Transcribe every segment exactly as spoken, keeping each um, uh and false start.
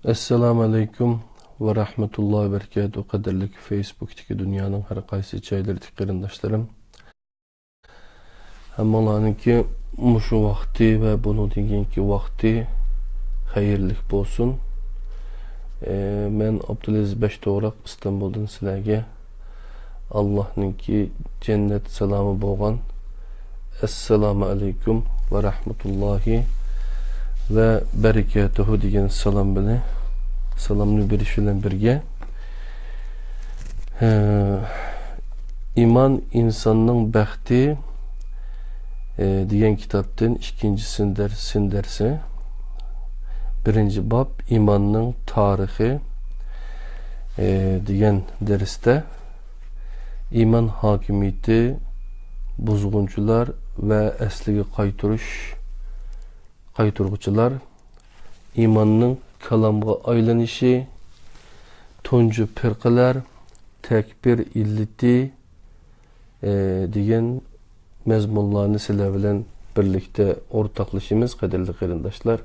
ئەسسالامۇ ئەلەيكۇم ۋە رەھمەتۇللاھى ۋە بەرىكاتۇھ. قەدىرلىك فېيسبۇكتىكى دۇنيانىڭ ھەر قايسى جايلىرىدىكى قېرىنداشلىرىم. ھەممىڭلارنىڭكى مۇشۇ ۋاقتى ۋە بۇنىڭدىن كېيىنكى ۋاقتى خەيرلىك بولسۇن. ئە، مەن ئابدۇلئەزىز بەشتوغراق ئىستانبۇلدىن سىلەرگە ئاللاھنىڭكى جەننەت سالامى بولغان ئەسسالامۇ ئەلەيكۇم ۋە رەھمەتۇللاھى ۋە بەرىكاتۇھۇ دېگەن سالام بىلەن، سالامنى بېرىش بىلەن بىرگە، ئە، ئىمان ئىنساننىڭ بەختى، ئە، دېگەن كىتابتىن ئىككىنچى سىن دەرس، سىن دەرسى، بىرىنچى باب، ئىماننىڭ تارىخى، ئە، دېگەن دەرستە ئىمان ھاكىمىيىتى، بۇزغۇنچىلار ۋە ئەسلىگە قايتۇرۇش، قايتۇرغۇچىلار، ئىماننىڭ كالامغا ئايلىنىشى، تۇنجى پىرقىلەر، تەكپىر ئىللىتى، ئە، دېگەن مەزمۇنلارنى سىلەر بىلەن بىرلىكتە ئورتاقلىشىمىز، قەدىرلىك قېرىنداشلار.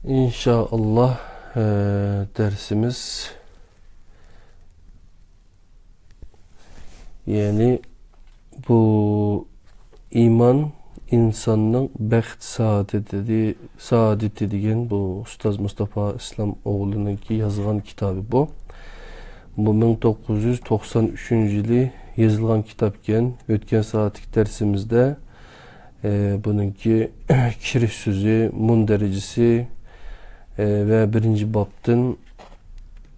ئىنشائاللا، ئە، دەرسىمىز، يەنى بۇ ئىمان ئىنساننىڭ بەخت سائادىتى، سائادىتى دېگەن بۇ ئۇستاز مۇستاپا ئىسلام ئوغلىنىڭكى يازغان كىتابى بۇ. بۇ مىڭ توققۇز يۈز توقسان ئۈچىنچى يىلى يېزىلغان كىتابكەن. ئۆتكەن سائەتلىك دەرسىمىزدە، ئە، بۇنىڭكى كىرىش سۆزى، مۇندەرىجىسى، ئە، ۋە بىرىنچى بابتىن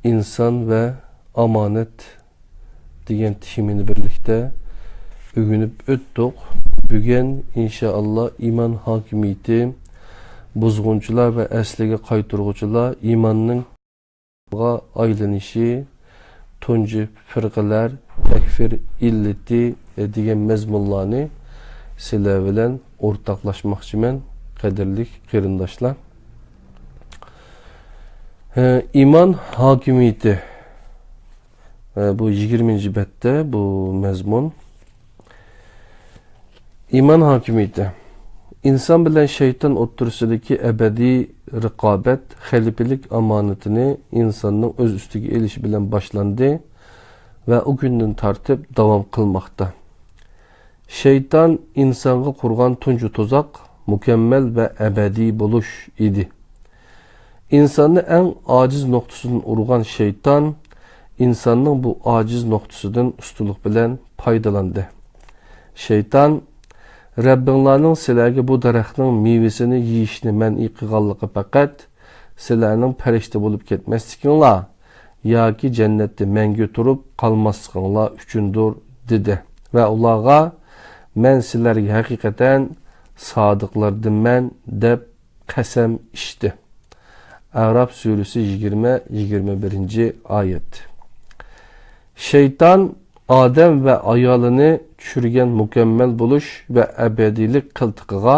ئىنسان ۋە ئامانەت دېگەن تېمىنى بىرلىكتە ئۆگىنىپ ئۆتتۇق. بۈگۈن، ئىنشائاللا، ئىمان ھاكىمىيىتى، بۇزغۇنچىلار ۋە ئەسلىگە قايتۇرغۇچىلار، ئىماننىڭ غا ئايلىنىشى، تۇنجى پىرقىلەر، تەكفىر ئىللىتى، ئە، دېگەن مەزمۇنلارنى سىلەر بىلەن ئورتاقلاشماقچىمەن، قەدىرلىك قېرىنداشلار. ئە، ئىمان ھاكىمىيىتى. ئە، بۇ يىگىرمىنچى بەتتە بۇ مەزمۇن. ئىمان ھاكىمىيىتى. ئىنسان بىلەن شەيتان ئوتتۇرىسىدىكى ئەبەدىي رىقابەت خەلىپىلىك ئامانىتىنى ئىنساننىڭ ئۆز ئۈستىگە ئېلىشى بىلەن باشلاندى ۋە ئۇ كۈندىن تارتىپ داۋام قىلماقتا. شەيتان ئىنسانغا قۇرغان تۇنجى تۇزاق مۇكەممەل ۋە ئەبەدىي بولۇش ئىدى. ئىنساننى ئەڭ ئاجىز نۇقتىسىدىن ئۇرغان شەيتان ئىنساننىڭ بۇ ئاجىز نۇقتىسىدىن ئۇستىلىق بىلەن پايدىلاندى. شەيتان، رەببىڭلارنىڭ سىلەرگە بۇ دەرەخنىڭ مېۋىسىنى يېيىشنى مەنئى قىلغانلىقى پەقەت سىلەرنىڭ پەرىشتە بولۇپ كەتمەسلىكىڭلار ياكى جەننەتتە مەڭگۈ تۇرۇپ قالماسلىقىڭلار ئۈچۈندۇر، دېدى ۋە ئۇلارغا، مەن سىلەرگە ھەقىقەتەن سادىقلاردىنمەن، دەپ قەسەم ئىچتى. ئەراپ سۈرىسى يىگىرمە، يىگىرمە بىرىنچى ئايەت. شەيتان ئادەم ۋە ئايالىنى چۈشۈرگەن مۇكەممەل بولۇش ۋە ئەبەدىيلىك قىلتىقىغا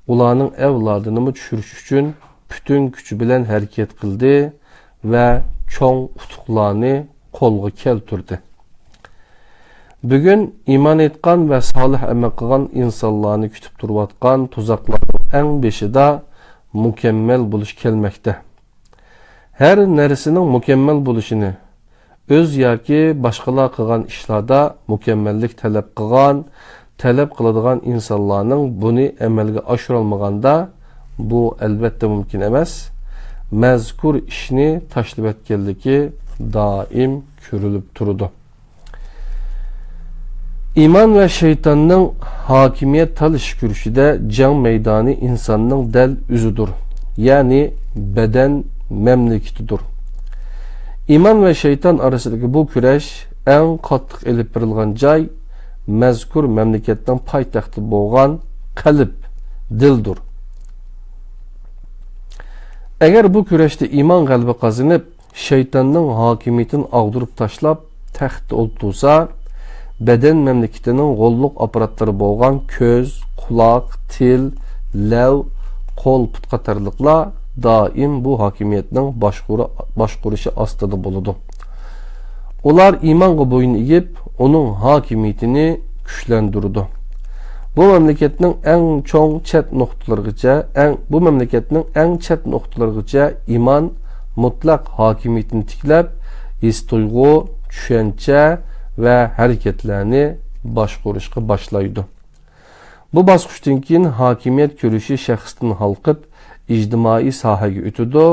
ئۇلارنىڭ ئەۋلادىنىمۇ چۈشۈرۈش ئۈچۈن پۈتۈن كۈچى بىلەن ھەرىكەت قىلدى ۋە چوڭ ئۇتۇقلارنى قولغا كەلتۈردى. بۈگۈن ئىمان ئېيتقان ۋە سالىھ ئەمەل قىلغان ئىنسانلارنى كۈتۈپ تۇرۇۋاتقان تۇزاقلارنىڭ ئەڭ بېشىدا مۇكەممەل بولۇش كەلمەكتە. ھەر نەرسىنىڭ مۇكەممەل بولۇشىنى، ئۆز ياكى باشقىلار قىلغان ئىشلاردا مۇكەممەللىك تەلەپ قىلغان، تەلەپ قىلىدىغان ئىنسانلارنىڭ بۇنى ئەمەلگە ئاشۇرالمىغاندا، بۇ ئەلۋەتتە مۇمكىن ئەمەس، مەزكۇر ئىشنى تاشلىۋەتكەنلىكى دائىم كۆرۈلۈپ تۇرىدۇ. ئىمان ۋە شەيتاننىڭ ھاكىمىيەت تالىشىش كۈرىشىدە جەڭ مەيدانى ئىنساننىڭ دەل ئۆزىدۇر، يەنى بەدەن مەملىكىتىدۇر. ئىمان ۋە شەيتان ئارىسىدىكى بۇ كۈرەش ئەڭ قاتتىق ئېلىپ بېرىلغان جاي مەزكۇر مەملىكەتنىڭ پايتەختى بولغان قەلب، دىلدۇر. ئەگەر بۇ كۈرەشتە ئىمان غەلىبە قازىنىپ، شەيتاننىڭ ھاكىمىيىتىنى ئاغدۇرۇپ تاشلاپ، تەختتە ئولتۇرسا، بەدەن مەملىكىتىنىڭ غوللۇق ئاپپاراتلىرى بولغان كۆز، قۇلاق، تىل، لەۋ، قول، پۇت قاتارلىقلار دائىم بۇ ھاكىمىيەتنىڭ باشقۇرۇ-، باشقۇرۇشى ئاستىدا بولىدۇ. ئۇلار ئىمانغا بويۇن ئېگىپ، ئۇنىڭ ھاكىمىيىتىنى كۈچلەندۈرىدۇ. بۇ مەملىكەتنىڭ ئەڭ چوڭ چەت نۇقتىلىرىغىچە، ئەڭ، بۇ مەملىكەتنىڭ ئەڭ چەت نۇقتىلىرىغىچە ئىمان مۇتلەق ھاكىمىيىتىنى تىكلەپ، ھېس-تۇيغۇ، چۈشەنچە ۋە ھەرىكەتلەرنى باشقۇرۇشقا باشلايدۇ. بۇ باسقۇچتىن كېيىن ھاكىمىيەت كۈرىشى شەخستىن ھالقىپ، ئىجتىمائىي ساھەگە ئۆتىدۇ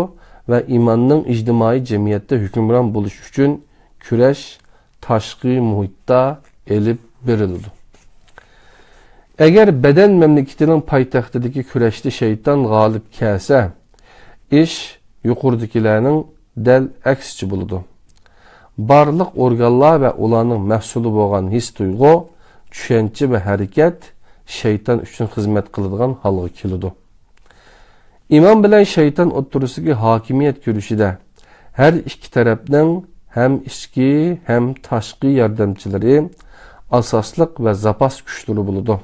ۋە ئىماننىڭ ئىجتىمائىي جەمئىيەتتە ھۆكۈمران بولۇش ئۈچۈن كۈرەش تاشقى مۇھىتتا ئېلىپ بېرىلىدۇ. ئەگەر بەدەن مەملىكىتىنىڭ پايتەختىدىكى كۈرەشتە شەيتان غالىب كەلسە، ئىش يۇقىرىدىكىلەرنىڭ دەل ئەكسىچە بولىدۇ. بارلىق ئورگانلار ۋە ئۇلارنىڭ مەھسۇلى بولغان ھېس-تۇيغۇ، چۈشەنچە ۋە ھەرىكەت شەيتان ئۈچۈن خىزمەت قىلىدىغان ھالغا كېلىدۇ. ئىمان بىلەن شەيتان ئوتتۇرىسىدىكى ھاكىمىيەت كۈرىشىدە ھەر ئىككى تەرەپنىڭ ھەم ئىچكى، ھەم تاشقى ياردەمچىلىرى، ئاساسلىق ۋە زاپاس كۈچلىرى بولىدۇ.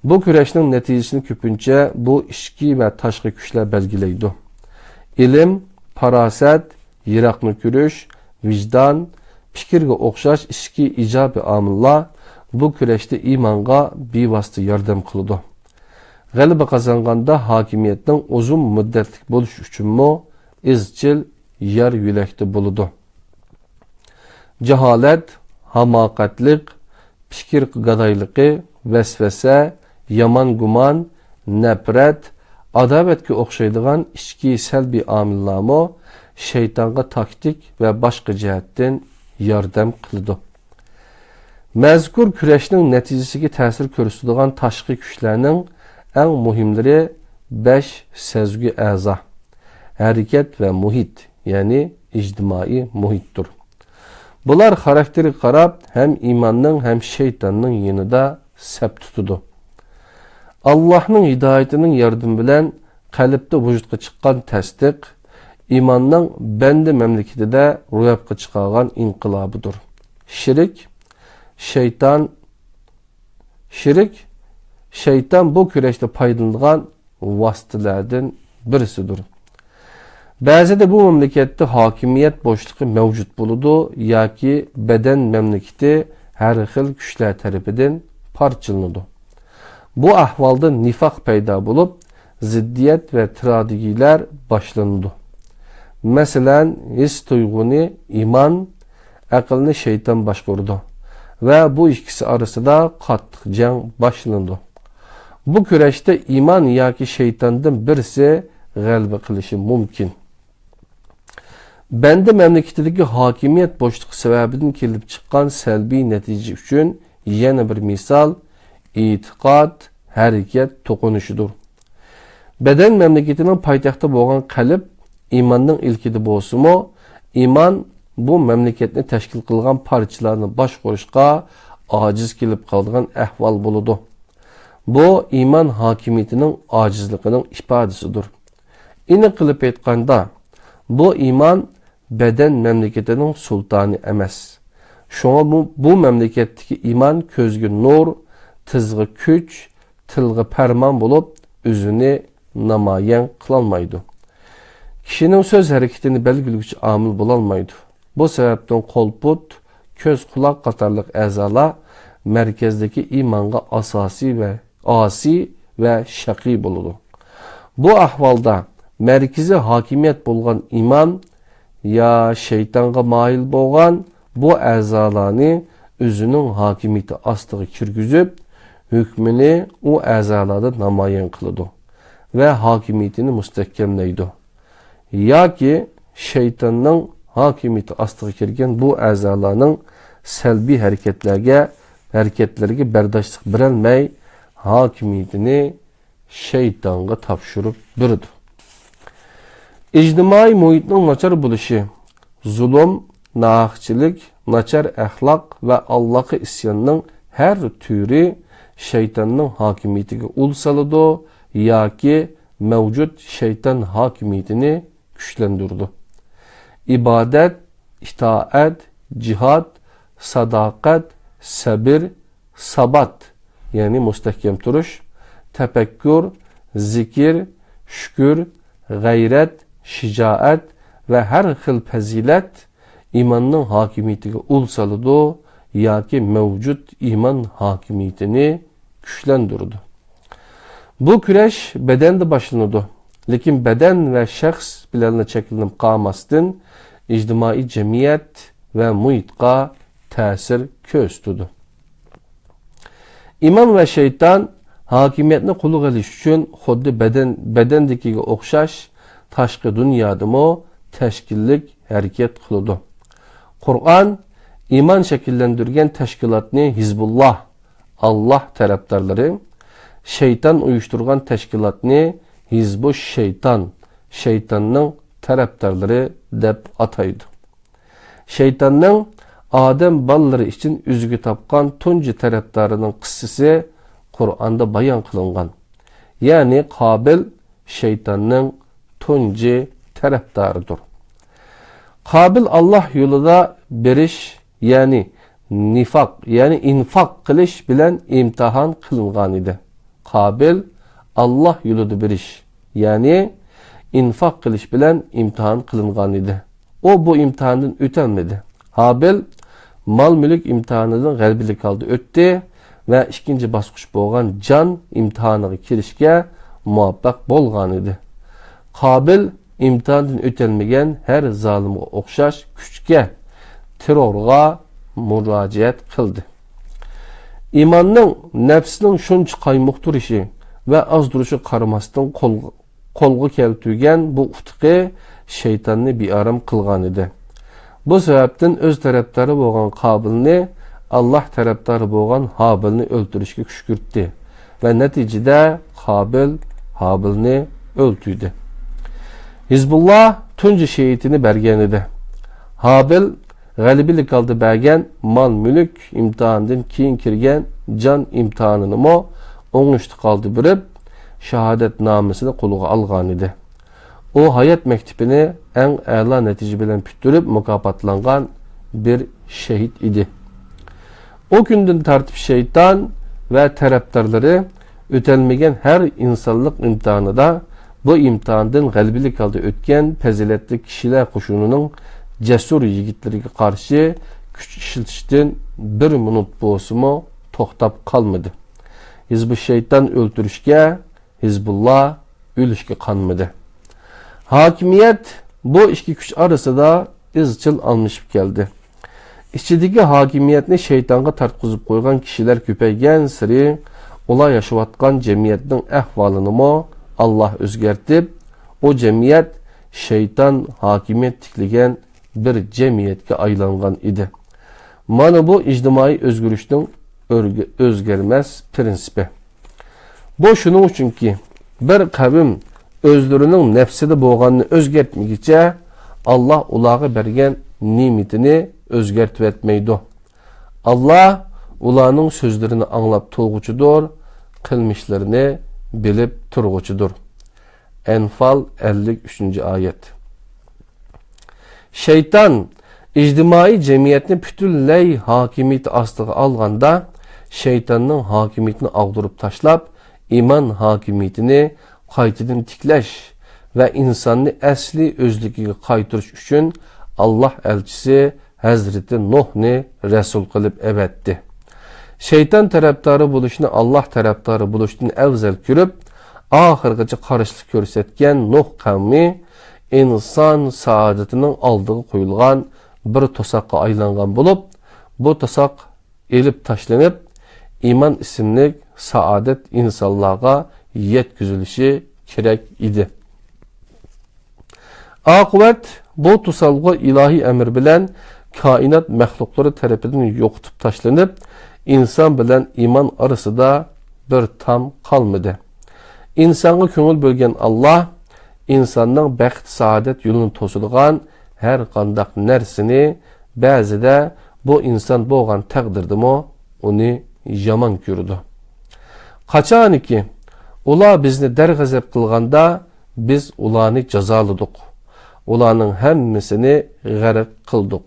بۇ كۈرەشنىڭ نەتىجىسىنى كۆپىنچە بۇ ئىچكى ۋە تاشقى كۈچلەر بەلگىلەيدۇ. ئىلىم، پاراسەت، يىراقنى كۆرۈش، ۋىجدان، پىكىرگە ئوخشاش ئىچكى ئىجابىي ئامىللار بۇ كۈرەشتە ئىمانغا بىۋاسىتە ياردەم قىلىدۇ. غەلىبە قازانغاندا ھاكىمىيەتنىڭ ئۇزۇن مۇددەتلىك بولۇشى ئۈچۈنمۇ ئىزچىل يار يۆلەكتە بولىدۇ. جاھالەت، ھاماقەتلىك، پىكىر گادايلىقى، ۋەسۋەسە، يامان گۇمان، نەپرەت، ئاداۋەتكە ئوخشايدىغان ئىچكى سەلبىي ئامىللارمۇ شەيتانغا تاكتىك ۋە باشقا جەھەتتىن ياردەم قىلىدۇ. مەزكۇر كۈرەشنىڭ نەتىجىسىگە تەسىر كۆرسىتىدىغان تاشقى كۈچلەرنىڭ ئەڭ مۇھىملىرى بەش سەزگۈ ئەزا، ھەرىكەت ۋە مۇھىت، يەنى ئىجتىمائىي مۇھىتتۇر. بۇلار خاراكتېرىگە قاراپ ھەم ئىماننىڭ، ھەم شەيتاننىڭ يېنىدا سەپ تۇتىدۇ. ئاللاھنىڭ ھىدايىتىنىڭ ياردىمى بىلەن قەلبتە ۋۇجۇدقا چىققان تەستىق، ئىماننىڭ بەندە مەملىكىتىدە روياپقا چىقارغان ئىنقىلابىدۇر. شىرك، شەيتان، شىرك، شەيتان بۇ كۈرەشتە پايدىلىنىدىغان ۋاسىتىلەردىن بىرسىدۇر. بەزىدە بۇ مەملىكەتتە ھاكىمىيەت بوشلۇقى مەۋجۇت بولىدۇ ياكى بەدەن مەملىكىتى ھەر خىل كۈچلەر تەرىپىدىن پارچىلىنىدۇ. بۇ ئەھۋالدا نىفاق پەيدا بولۇپ، زىددىيەت ۋە تىراگېدىيەلەر باشلىنىدۇ. مەسىلەن، ھېس تۇيغۇنى ئىمان، ئەقىلنى شەيتان باشقۇرىدۇ ۋە بۇ ئىككىسى ئارىسىدا قاتتىق جەڭ باشلىنىدۇ. بۇ كۈرەشتە ئىمان ياكى شەيتاندىن بىرسى غەلىبە قىلىشى مۇمكىن. بەندە مەملىكىتىدىكى ھاكىمىيەت بوشلۇقى سەۋەبىدىن كېلىپ چىققان سەلبىي نەتىجە ئۈچۈن يەنە بىر مىسال ئېتىقاد، ھەرىكەت توقۇنۇشىدۇر. بەدەن مەملىكىتىنىڭ پايتەختى بولغان قەلب ئىماننىڭ ئىلكىدە بولسىمۇ، ئىمان بۇ مەملىكەتنى تەشكىل قىلغان پارچىلارنى باشقۇرۇشقا ئاجىز كېلىپ قالىدىغان ئەھۋال بولىدۇ. بۇ ئىمان ھاكىمىيىتىنىڭ ئاجىزلىقىنىڭ ئىپادىسىدۇر. ئېنىق قىلىپ ئېيتقاندا، بۇ ئىمان بەدەن مەملىكىتىنىڭ سۇلتانى ئەمەس. شۇڭا بۇ، بۇ مەملىكەتتىكى ئىمان كۆزگە نۇر، تىزغا كۈچ، تىلغا پەرمان بولۇپ، ئۆزىنى نامايان قىلالمايدۇ. كىشىنىڭ سۆز ھەرىكىتىنى بەلگىلىگۈچى ئامىل بولالمايدۇ. بۇ سەۋەبتىن قول-پۇت، كۆز-قۇلاق قاتارلىق ئەزالار مەركەزدىكى ئىمانغا ئاساسىي ۋە ئاسىي ۋە شەقىي بولىدۇ. بۇ ئەھۋالدا مەركىزىي ھاكىمىيەت بولغان ئىمان يا شەيتانغا مايىل بولغان بۇ ئەزالارنى ئۆزىنىڭ ھاكىمىيىتى ئاستىغا كىرگۈزۈپ، ھۆكمىنى ئۇ ئەزالاردا نامايان قىلىدۇ ۋە ھاكىمىيىتىنى مۇستەھكەملەيدۇ. ياكى شەيتاننىڭ ھاكىمىيىتى ئاستىغا كىرگەن بۇ ئەزالارنىڭ سەلبىي ھەرىكەتلەرگە، ھەرىكەتلىرىگە بەرداشلىق بېرەلمەي، ھاكىمىيىتىنى شەيتانغا تاپشۇرۇپ بېرىدۇ. ئىجتىمائىي مۇھىتنىڭ ناچار بولۇشى، زۇلۇم، ناھەقچىلىك، ناچار ئەخلاق ۋە ئاللاغا ئىسياننىڭ ھەر تۈرى شەيتاننىڭ ھاكىمىيىتىگە ئۇل سالىدۇ ياكى مەۋجۇت شەيتان ھاكىمىيىتىنى كۈچلەندۈرىدۇ. ئىبادەت، ئىتائەت، جىھاد، ساداقەت، سەبر، سابات، يەنى مۇستەھكەم تۇرۇش، تەپەككۇر، زىكىر، شۈكۈر، غەيرەت، شىجائەت ۋە ھەر خىل پەزىلەت ئىماننىڭ ھاكىمىيىتىگە ئۇل سالىدۇ ياكى مەۋجۇت ئىمان ھاكىمىيىتىنى كۈچلەندۈرىدۇ. بۇ كۈرەش بەدەندە باشلىنىدۇ، لېكىن بەدەن ۋە شەخس بىلەنلا چەكلىنىپ قالماستىن، ئىجتىمائىي جەمئىيەت ۋە مۇھىتقا تەسىر كۆرسىتىدۇ. ئىمان ۋە شەيتان ھاكىمىيەتنى قولغا ئېلىش ئۈچۈن خۇددى بەدەن، بەدەندىكىگە ئوخشاش تاشقى دۇنيادىمۇ تەشكىللىك ھەرىكەت قىلىدۇ. قۇرئان ئىمان شەكىللەندۈرگەن تەشكىلاتنى ھىزبۇللاھ، ئاللاھ تەرەپدارلىرى، شەيتان ئۇيۇشتۇرغان تەشكىلاتنى ھىزبۇش شەيتان، شەيتاننىڭ تەرەپدارلىرى دەپ ئاتايدۇ. شەيتاننىڭ ئادەم بالىلىرى ئۈچۈن ئۆزىگە تاپقان تۇنجى تەرەپدارىنىڭ قىسسىسى قۇرئاندا بايان قىلىنغان. يەنى قابىل شەيتاننىڭ تۇنجى تەرەپدارىدۇر. قابىل ئاللاھ يولىدا بېرىش، يەنى نىفاق، يەنى ئىنفاق قىلىش بىلەن ئىمتىھان قىلىنغان ئىدى. قابىل ئاللاھ يولىدا بېرىش، يەنى ئىنفاق قىلىش بىلەن ئىمتىھان قىلىنغان ئىدى. ئۇ بۇ ئىمتىھاندىن ئۆتەلمىدى. ھابىل مال-مۈلۈك ئىمتىھانىدىن غەلىبىلىك ھالدا ئۆتتى ۋە ئىككىنچى باسقۇچ بولغان جان ئىمتىھانىغا كىرىشكە مۇۋەپپەق بولغان ئىدى. قابىل ئىمتىھاندىن ئۆتەلمىگەن ھەر زالىمغا ئوخشاش كۈچكە، تېررورغا مۇراجىئەت قىلدى. ئىماننىڭ نەپسنىڭ شۇنچە قايمۇقتۇرۇشى ۋە ئازدۇرۇشىغا قارىماستىن، قولغا قولغا كەلتۈرگەن بۇ ئۇتۇقى شەيتاننى بىئارام قىلغانىدى. بۇ سەۋەبتىن ئۆز تەرەپدارى بولغان قابىلنى، ئاللاھ تەرەپدارى بولغان ھابىلنى ئۆلتۈرۈشكە كۈشكۈرتتى ۋە نەتىجىدە قابىل ھابىلنى ئۆلتۈردى. ھىزبۇللاھ تۇنجى شېھىتىنى بەرگەنىدى. ھابىل غەلىبىلىك ھالدا بەرگەن مال-مۈلۈك ئىمتىھانىدىن كېيىن كىرگەن جان ئىمتىھانىنىمۇ ئوڭۇشلۇق ھالدا بېرىپ، شاھادەتنامىسىنى قولىغا ئالغانىدى. ئۇ ھايات مەكتىپىنى ئەڭ ئەلا نەتىجە بىلەن پۈتتۈرۈپ مۇكاپاتلانغان بىر شېھىت ئىدى. ئۇ كۈندىن تارتىپ شەيتان ۋە تەرەپدارلىرى ئۆتەلمىگەن ھەر ئىنسانلىق ئىمتىھانىدا، بۇ ئىمتىھاندىن غەلىبىلىك ھالدا ئۆتكەن پەزىلەتلىك كىشىلەر قوشۇنىنىڭ جەسۇر يىگىتلىرىگە قارشى كۈچ ئىشلىتىشتىن بىر مىنۇت بولسىمۇ توختاپ قالمىدى. ھىزبۇش شەيتان ئۆلتۈرۈشكە، ھىزبۇللاھ ئۆلۈشكە قانمىدى. ھاكىمىيەت بۇ ئىككى كۈچ ئارىسىدا ئىزچىل ئالمىشىپ كەلدى. ئىچىدىكى ھاكىمىيەتنى شەيتانغا تارتقۇزۇپ قويغان كىشىلەر كۆپەيگەنسېرى، ئۇلار ياشاۋاتقان جەمئىيەتنىڭ ئەھۋالىنىمۇ ئاللاھ ئۆزگەرتىپ، ئۇ جەمئىيەت شەيتان ھاكىمىيەت تىكلىگەن بىر جەمئىيەتكە ئايلانغان ئىدى. مانا بۇ ئىجتىمائىي ئۆزگىرىشنىڭ ئۆرگە-، ئۆزگەرمەس پىرىنسىپى. بۇ شۇنىڭ ئۈچۈنكى، بىر قەۋم ئۆزلىرىنىڭ نەپسىدە بولغاننى ئۆزگەرتمىگۈچە، ئاللاھ ئۇلارغا بەرگەن نېمىتىنى ئۆزگەرتىۋەتمەيدۇ. ئاللاھ ئۇلارنىڭ سۆزلىرىنى ئاڭلاپ تۇرغۇچىدۇر، قىلمىشلىرىنى بىلىپ تۇرغۇچىدۇر. ئەنفال، ئەللىك ئۈچىنچى ئايەت. شەيتان ئىجتىمائىي جەمئىيەتنى پۈتۈنلەي ھاكىمىيىتى ئاستىغا ئالغاندا، شەيتاننىڭ ھاكىمىيىتىنى ئاغدۇرۇپ تاشلاپ، ئىمان ھاكىمىيىتىنى قايتىدىن تىكلەش ۋە ئىنساننى ئەسلىي ئۆزلۈكىگە قايتۇرۇش ئۈچۈن، ئاللاھ ئەلچىسى ھەزرىتى نۇھنى رەسۇل قىلىپ ئەۋەتتى. شەيتان تەرەپدارى بولۇشنى ئاللاھ تەرەپدارى بولۇشتىن ئەۋزەل كۆرۈپ، ئاخىرغىچە قارشىلىق كۆرسەتكەن نۇھ قەۋمى ئىنسان سائادىتىنىڭ ئالدىغا قويۇلغان بىر توساققا ئايلانغان بولۇپ، بۇ توساق ئېلىپ تاشلىنىپ، ئىمان ئىسىملىك سائادەت ئىنسانلارغا يەتكۈزۈلۈشى كېرەك ئىدى. ئاقىۋەت، بۇ توسالغۇ ئىلاھىي ئەمىر بىلەن كائىنات مەخلۇقلىرى تەرىپىدىن يوقىتىپ تاشلىنىپ، ئىنسان بىلەن ئىمان ئارىسىدا بىر تام قالمىدى. ئىنسانغا كۆڭۈل بۆلگەن ئاللاھ ئىنساننىڭ بەخت-سائادەت يولىنى توسىدىغان ھەر قانداق نەرسىنى، بەزىدە بۇ ئىنسان بولغان تەقدىردىمۇ ئۇنى يامان كۆرىدۇ. قاچانكى ئۇلار بىزنى دەرغەزەپ قىلغاندا، بىز ئۇلارنى جازالىدۇق. ئۇلارنىڭ ھەممىسىنى غەرق قىلدۇق.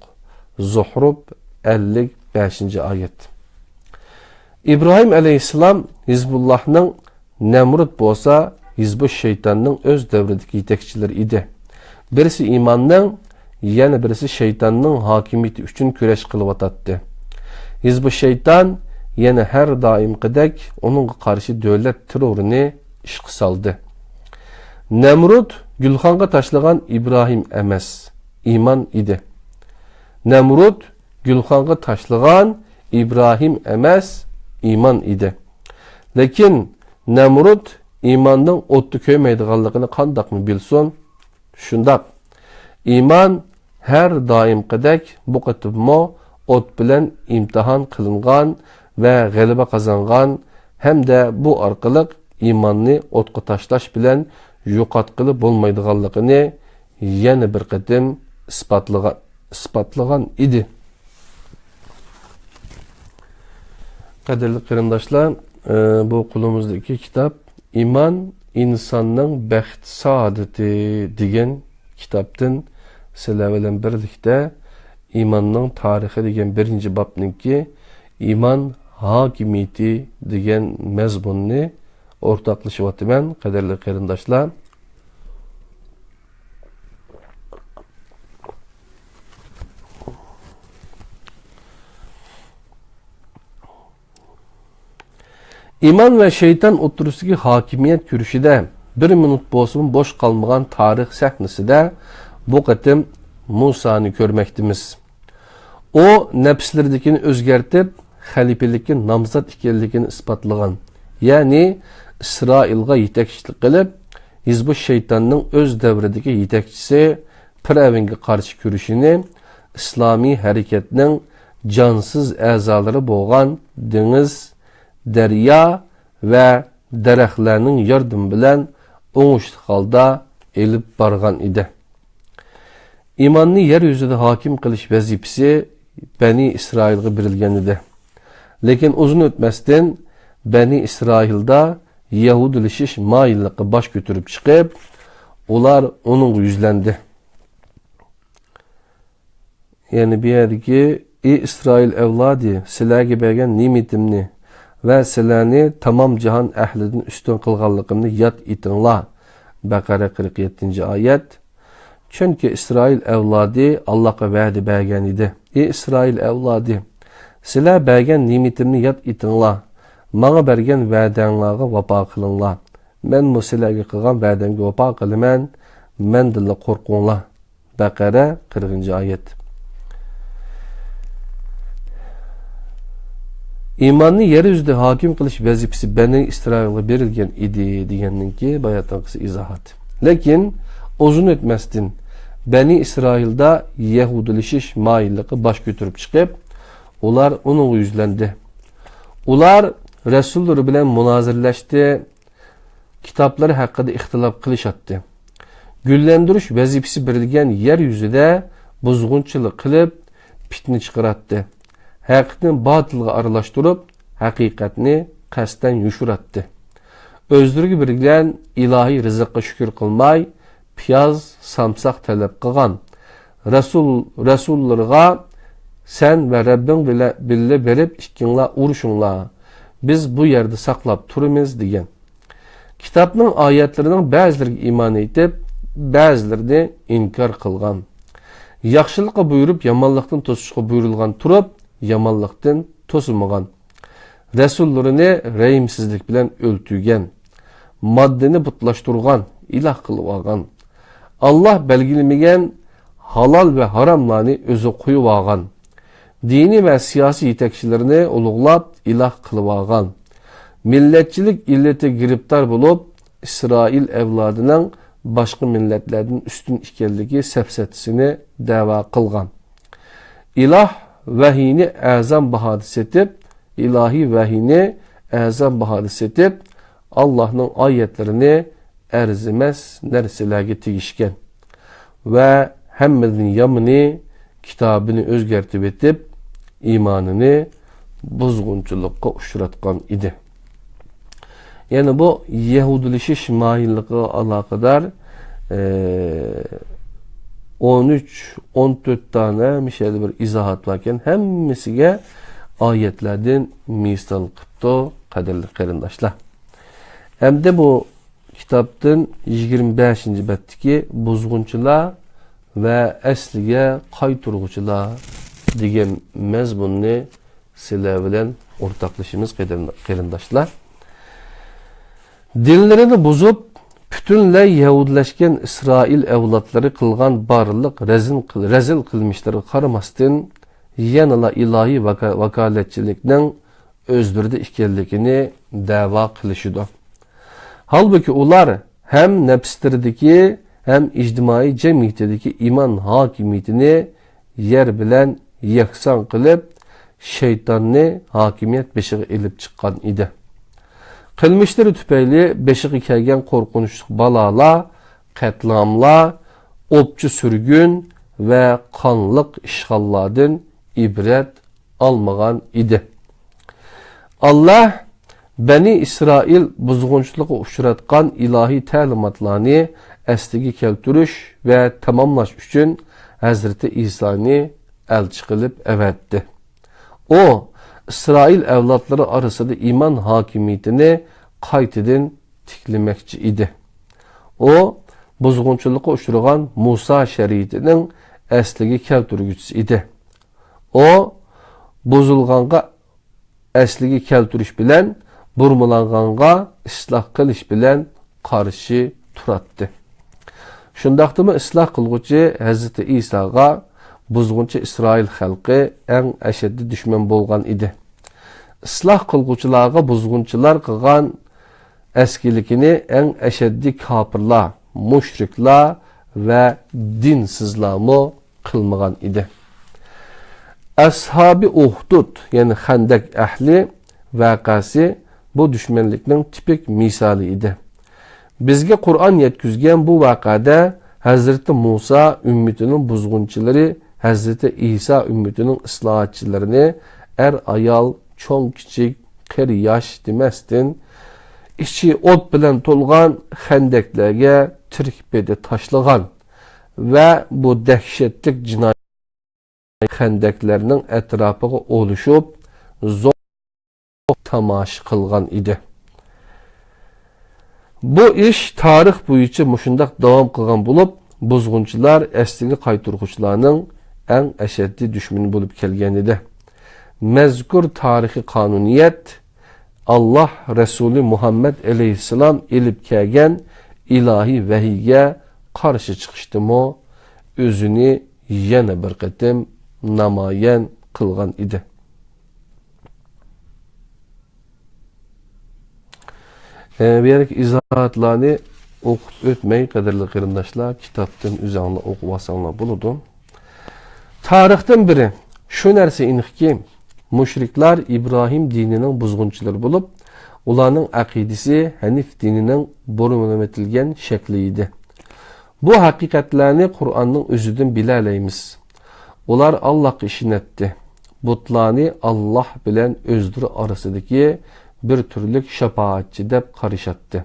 زۇھرۇپ، ئەللىك بەشىنچى ئايەت. ئىبراھىم ئەلەيھىسسالام ھىزبۇللاھنىڭ نەمرۇت بولسا ھىزبۇش شەيتاننىڭ ئۆز دەۋرىدىكى يېتەكچىلىرى ئىدى. بىرسى ئىماننىڭ، يەنە بىرسى شەيتاننىڭ ھاكىمىيىتى ئۈچۈن كۈرەش قىلىۋاتاتتى. ھىزبۇ شەيتان يەنە ھەر دائىمقىدەك ئۇنىڭغا قارشى دۆلەت تېررورىنى ئىشقا سالدى. نەمرۇت گۈلخانغا تاشلىغان ئىبراھىم ئەمەس، ئىمان ئىدى. نەمرۇت گۈلخانغا تاشلىغان ئىبراھىم ئەمەس، ئىمان ئىدى. لېكىن نەمرۇت ئىماننىڭ ئوتتا كۆيمەيدىغانلىقىنى قانداقمۇ بىلسۇن؟ شۇنداق. ئىمان ھەر دائىمقىدەك بۇ قېتىممۇ ئوت بىلەن ئىمتىھان قىلىنغان ۋە غەلىبە قازانغان ھەمدە بۇ ئارقىلىق ئىماننى ئوتقا تاشلاش بىلەن يوقاتقىلى بولمايدىغانلىقىنى يەنە بىر قېتىم ئىسپاتلىغان، ئىسپاتلىغان ئىدى. قەدىرلىك قېرىنداشلار، ئە، بۇ قولىمىزدىكى كىتاب ئىمان ئىنساننىڭ بەخت سائادىتى دېگەن كىتابتىن سىلەر بىلەن بىرلىكتە ئىماننىڭ تارىخى دېگەن بىرىنچى بابنىڭكى ئىمان ھاكىمىيىتى دېگەن مەزمۇننى ئورتاقلىشىۋاتىمەن، قەدىرلىك قېرىنداشلار. ئىمان ۋە شەيتان ئوتتۇرىسىدىكى ھاكىمىيەت كۈرىشىدە بىر مىنۇت بولسىمۇ بوش قالمىغان تارىخ سەھنىسىدە بۇ قېتىم مۇسانى كۆرمەكتىمىز. ئۇ نەپسلىرىدىكىنى ئۆزگەرتىپ، خەلىپىلىككە نامزات ئىكەنلىكىنى ئىسپاتلىغان، يەنى ئىسرائىلغا يېتەكچىلىك قىلىپ، ھىزبۇ شەيتاننىڭ ئۆز دەۋرىدىكى يېتەكچىسى پىرئەۋنگە قارشى كۈرىشىنى ئىسلامىي ھەرىكەتنىڭ جانسىز ئەزالىرى بولغان دېڭىز، دەريا ۋە دەرەخلەرنىڭ ياردىمى بىلەن ئوڭۇشلۇق ھالدا ئېلىپ بارغان ئىدى. ئىماننى يەر يۈزىدە ھاكىم قىلىش ۋەزىپىسى بەنى ئىسرائىلغا بېرىلگەن ئىدى. لېكىن ئۇزۇن ئۆتمەستىن بەنى ئىسرائىلدا يەھۇدىيلىشىش مايىللىقى باش كۆتۈرۈپ چىقىپ، ئۇلار ئۇنىڭغا يۈزلەندى. يەنى بۇ يەردىكى، ئى ئىسرائىل ئەۋلادى، سىلەرگە بەرگەن نېمىتىمنى ۋە سىلەرنى تامام جاھان ئەھلىدىن ئۈستۈن قىلغانلىقىمنى ياد ئېتىڭلار. بەقەرە قىرىق يەتتىنچى ئايەت. چۈنكى ئىسرائىل ئەۋلادى ئاللاغا ۋەدە بەرگەن ئىدى. ئى ئىسرائىل ئەۋلادى، سىلەر بەرگەن نېمىتىمنى ياد ئېتىڭلار. ماڭا بەرگەن ۋەدەڭلارغا ۋاپا قىلىڭلار. مەنمۇ سىلەرگە قىلغان ۋەدەمگە ۋاپا قىلىمەن. مەندىنلا قورقۇڭلار. بەقەرە، قىرىقىنچى ئايەت. ئىماننى يەر يۈزىدە ھاكىم قىلىش ۋەزىپىسى بەنى ئىسرائىلغا بېرىلگەن ئىدى، دېگەننىڭكى باياتىنقىسى ئىزاھات. لېكىن ئۇزۇن ئۆتمەستىن بەنى ئىسرائىلدا يەھۇدىيلىشىش مايىللىقى باش كۆتۈرۈپ چىقىپ، ئۇلار ئۇنىڭغا يۈزلەندى. ئۇلار رەسۇللىرى بىلەن مۇنازىرىلەشتى، كىتابلىرى ھەققىدە ئىختىلاپ قىلىشاتتى. گۈللەندۈرۈش ۋەزىپىسى بېرىلگەن يەر يۈزىدە بۇزغۇنچىلىق قىلىپ، پىتنە چىقىراتتى. ھەقىقەتنى باتىلغا ئارىلاشتۇرۇپ، ھەقىقەتنى قەستەن يوشۇراتتى. ئۆزلىرىگە بېرىلگەن ئىلاھىي رىزىققا شۈكۈر قىلماي، پىياز، سامساق تەلەپ قىلغان. رەسۇل، رەسۇللىرىغا، سەن ۋە رەببىڭ بىلە، بىللە بېرىپ ئىككىڭلار ئۇرۇشۇڭلار. بىز بۇ يەردە ساقلاپ تۇرىمىز، دېگەن. كىتابنىڭ ئايەتلىرىنىڭ بەزىلىرىگە ئىمان ئېيتىپ، بەزىلىرىنى ئىنكار قىلغان. ياخشىلىققا بۇيرۇپ، يامانلىقتىن توسۇشقا بۇيرۇلغان تۇرۇپ، يامانلىقتىن توسۇمىغان. رەسۇللىرىنى رەھىمسىزلىك بىلەن ئۆلتۈرگەن. ماددىنى بۇتلاشتۇرغان، ئىلاھ قىلىۋالغان. ئاللاھ بەلگىلىمىگەن ھالال ۋە ھاراملارنى ئۆزى قويۇۋالغان. دىنىي ۋە سىياسىي يېتەكچىلىرىنى ئۇلۇغلاپ، ئىلاھ قىلىۋالغان. مىللەتچىلىك ئىللىتىگە گىرىپتار بولۇپ، ئىسرائىل ئەۋلادىنىڭ باشقا مىللەتلەردىن ئۈستۈن ئىكەنلىكى سەپسەتىسىنى دەۋا قىلغان. ئىلاھ ۋەھىينى ئەرزان باھادا سېتىپ، ئىلاھىي ۋەھىينى ئەرزان باھادا سېتىپ، ئاللاھنىڭ ئايەتلىرىنى ئەرزىمەس نەرسىلەرگە تېگىشكەن ۋە ھەممىدىن يامىنى، كىتابىنى ئۆزگەرتىۋېتىپ، ئىمانىنى بۇزغۇنچىلىققا ئۇچراتقان ئىدى. يەنى بۇ يەھۇدىيلىشىش مايىللىقىغا ئالاقىدار، ئى، ئون ئۈچ، ئون تۆت دانە مۇشۇ يەردە بىر ئىزاھات باركەن، ھەممىسىگە ئايەتلەردىن مىسال قىپتۇ، قەدىرلىك قېرىنداشلار. ئەمدى بۇ كىتابتىن يىگىرمە بەشىنچى بەتتىكى بۇزغۇنچىلار ۋە ئەسلىگە قايتۇرغۇچىلار دېگەن مەزمۇننى سىلەر بىلەن ئورتاقلىشىمىز، قېدىرلىق قېرىنداشلار. دىنلىرىنى بۇزۇپ، پۈتۈنلەي يەھۇدىيلەشكەن ئىسرائىل ئەۋلادلىرى قىلغان بارلىق رەزىل قىل-، رەزىل قىلمىشلىرىغا قارىماستىن، يەنىلا ئىلاھىي ۋاكا-، ۋاكالەتچىلىكنىڭ ئۆزلىرىدە ئىكەنلىكىنى دەۋا قىلىشىدۇ. ھالبۇكى، ئۇلار ھەم نەپسلىرىدىكى، ھەم ئىجتىمائىي جەمئىيىتىدىكى ئىمان ھاكىمىيىتىنى يەر بىلەن يەكسان قىلىپ، شەيتاننى ھاكىمىيەت بېشىغا ئېلىپ چىققان ئىدى. قىلمىشلىرى تۈپەيلى بېشىغا كەلگەن قورقۇنچلۇق بالالار، قەتلىئاملار، ئوپچە سۈرگۈن ۋە قانلىق ئىشغاللاردىن ئىبرەت ئالمىغان ئىدى. ئاللاھ بەنى ئىسرائىل بۇزغۇنچىلىققا ئۇچراتقان ئىلاھىي تەلىماتلارنى ئەسلىگە كەلتۈرۈش ۋە تاماملاش ئۈچۈن ھەزرىتى ئىسانى ئەلچى قىلىپ ئەۋەتتى. ئۇ ئىسرائىل ئەۋلادلىرى ئارىسىدا ئىمان ھاكىمىيىتىنى قايتىدىن تىكلىمەكچى ئىدى. ئۇ بۇزغۇنچىلىققا ئۇچرىغان مۇسا شەرىئىتىنىڭ ئەسلىگە كەلتۈرگۈچىسى ئىدى. ئۇ بۇزۇلغانغا ئەسلىگە كەلتۈرۈش بىلەن، بۇرمىلانغانغا ئىسلاھ قىلىش بىلەن قارشى تۇراتتى. شۇنداقتىمۇ ئىسلاھ قىلغۇچى ھەزرىتى ئىساغا بۇزغۇنچى ئىسرائىل خەلقى ئەڭ ئەشەددىي دۈشمەن بولغان ئىدى. ئىسلاھ قىلغۇچىلارغا بۇزغۇنچىلار قىلغان ئەسكىلىكىنى ئەڭ ئەشەددىي كاپىرلار، مۇشرىكلار ۋە دىنسىزلارمۇ قىلمىغان ئىدى. ئەسھابى ئۇھدۇد، يەنى خەندەك ئەھلى ۋەقەسى بۇ دۈشمەنلىكنىڭ تىپىك مىسالى ئىدى. بىزگە قۇرئان يەتكۈزگەن بۇ ۋەقەدە ھەزرىتى مۇسا ئۈممىتىنىڭ بۇزغۇنچىلىرى ھەزرىتى ئىسا ئۈممىتىنىڭ ئىسلاھاتچىلىرىنى ئەر-ئايال، چوڭ-كىچىك، قېرى-ياش دېمەستىن، ئىچى ئوت بىلەن تولغان خەندەكلەرگە تىرىك پېتى تاشلىغان ۋە بۇ دەھشەتلىك جىنايەت خەندەكلەرنىڭ ئەتراپىغا ئولىشىپ، زور تاماشا قىلغان ئىدى. بۇ ئىش تارىخ بويىچە مۇشۇنداق داۋام قىلغان بولۇپ، بۇزغۇنچىلار ئەسلىگە قايتۇرغۇچىلارنىڭ ئەڭ ئەشەددىي دۈشمىنى بولۇپ كەلگەن ئىدى. مەزكۇر تارىخىي قانۇنىيەت ئاللاھ رەسۇلى مۇھەممەد ئەلەيھىسسالام ئېلىپ كەلگەن ئىلاھىي ۋەھىيگە قارشى چىقىشتىمۇ ئۆزىنى يەنە بىر قېتىم نامايان قىلغان ئىدى. ئە، بۇ يەردىكى ئىزاھاتلارنى ئوقۇپ ئۆتمەي، قەدىرلىك قېرىنداشلار، كىتابتىن ئۆزۈڭلار ئوقۇۋالساڭلار بولىدۇ. تارىختىن بىرى، شۇ نەرسە ئېنىقكى، مۇشرىكلار ئىبراھىم دىنىنىڭ بۇزغۇنچىلىرى بولۇپ، ئۇلارنىڭ ئەقىدىسى ھەنىف دىنىنىڭ بۇرمىلىۋېتىلگەن شەكلى ئىدى. بۇ ھەقىقەتلەرنى قۇرئاننىڭ ئۆزىدىن بىلەلەيمىز. ئۇلار ئاللاھقا ئىشىنەتتى. بۇتلارنى ئاللاھ بىلەن ئۆزلىرى ئارىسىدىكى بىر تۈرلۈك شاپائەتچى دەپ قارىشاتتى.